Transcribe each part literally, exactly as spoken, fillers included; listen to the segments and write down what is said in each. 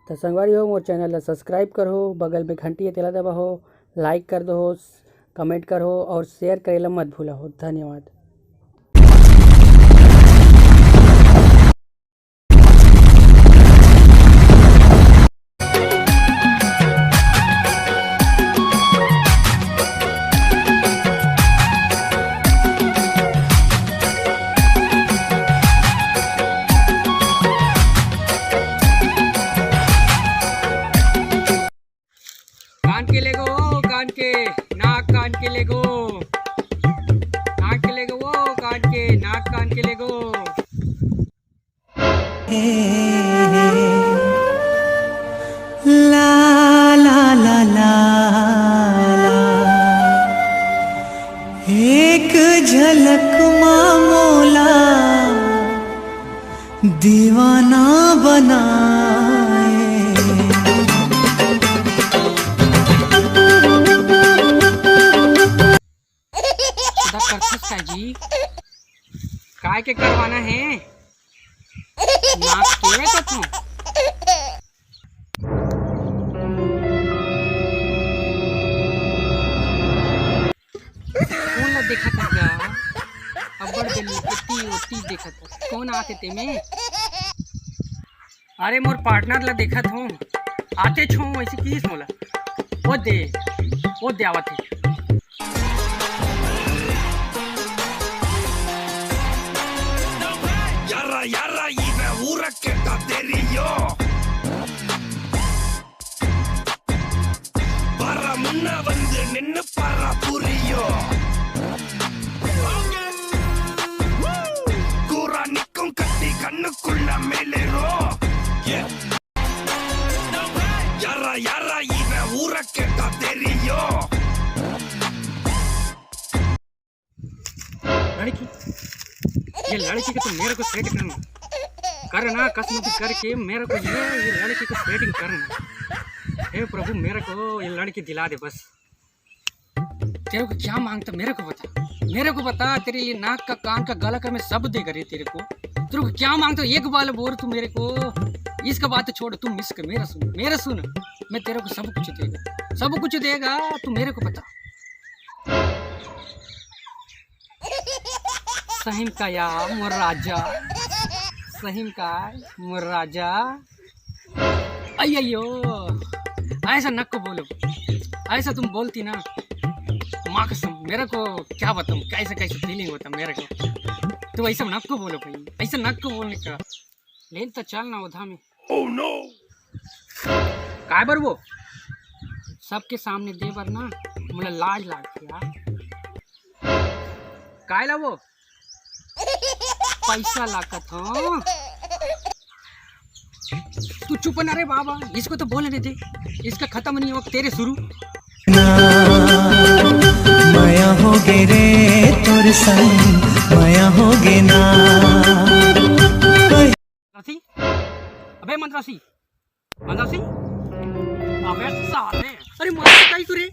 तो संगवारी हो, मोर चैनल ला सब्सक्राइब करहो, बगल में घंटी हे तेला दबाहो, लाइक कर दो, कमेंट करहो और शेयर करे ला मत भूलहो। धन्यवाद। कान के लेगो, कान के, नाक कान के लेगो, नाक के लेगो, कान के, नाक कान के लेगो। ला, ला, ला, ला, ला। एक झलक मा मोला दीवाना बनाए। सुधा करथस का जी? काय के करवाना हे? नाक के कथों। कौन ला देखत हस गा? अब्बड़ जल्दी एती ओती देखत हस। कौन आथे तेमे? अरे मोर पार्टनर ला देखत हों, आते छो ऐसे किस मोला। ओ दे, ओ दे आवत हे। Yarra, yarra, ive ura ketta teriyo. Para munna vandu ninnu para puriyo. Kura nikkum katti kannukulla melero. Yarra, yarra, ive ura ketta teriyo. लड़की, ये लड़की को तो मेरे को सेट करना, करना, कसम से करके मेरे को ये, ये लड़की को सेटिंग करना। हे प्रभु, मेरे को ये लड़की दिला दे बस। तेरे को क्या मांगता, मेरे को बता, मेरे को बता। तेरे लिए नाक का, कान का, गला का मैं सब देगा रे तेरे को। तेरे को क्या मांगता, एक बार बोल तू मेरे को। इसका बात तो छोड़, तू मिस कर, मेरा सुन, मेरा सुन। मैं तेरे को सब कुछ देगा, सब कुछ देगा, तू मेरे को बता। सहीम का यार मोर राजा, सहीम का मोर राजा। अय्यो, ऐसा नको बोलो, ऐसा तुम बोलती ना, माँ कसम, मेरे को क्या बताऊँ, कैसे कैसे फीलिंग होता मेरे को। तो ऐसा नको बोलो भाई, ऐसा नको बोलने का। लेन तो चल ना उधा में। Oh no! काय बर वो? सबके सामने दे बर ना, मोला लाज लागथे यार। काय ला वो? पैसा ला कथों। तू चुप ना रे बाबा, इसको तो बोलने दे, इसका खत्म नहीं हो तेरे शुरू। ना, मया हो गे रे तोर संग, मया हो गे ना। मंदरासी, अबे मंदरासी, मंदरासी, अबे साले, अरे मार काई तू रे?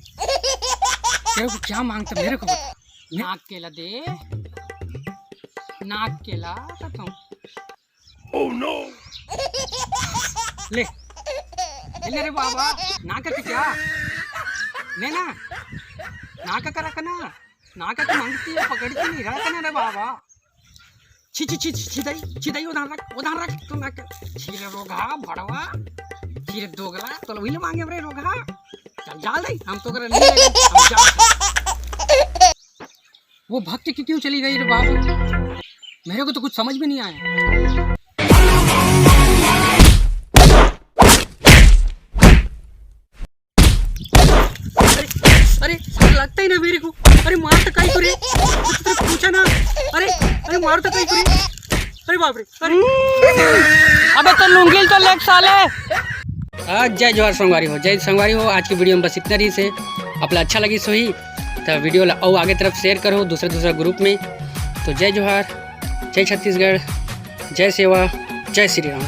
तेरे को क्या मांगता मेरे को बता। नाक केला दे, नाक केला कथों। Oh no! ले, ले रे बाबा, नाक के क्या? ले ना, नाक का रख ना, नाक का मांगती है, पकड़ती नहीं, रख ना रे बाबा। छी, छी, छी, छी, छी दई, छी दई, उधार रख, उधार रख, तू ना कर। छी रे रोगहा, भड़वा, छी रे दोगला, तो वही ले मांगे रे रोगहा। चल, जाल दई, हम तो कर नहीं लगे, हम जा। वो भक्त की क्यों चली गई रे बाबू? मेरे को तो कुछ समझ में नहीं आया। अरे, अरे, लगता ही ना मेरे को। अरे, मार तो काई को रे। मैं तो तेरे को पूछा ना। अरे, अरे, मार तो काई को रे। अरे बाप रे, अरे। अबे तो लुंगी तो लेग साले। आ, जय जोहार संगवारी हो, जय संगवारी हो। आज की वीडियो में बस इतना रहिस हे। आप ला अच्छा लगिस होही तो वीडियो ला अउ आगे तरफ शेयर करो दूसरे दूसरे ग्रुप में। तो जय जोहार, जय छत्तीसगढ़, जय सेवा, जय श्री राम।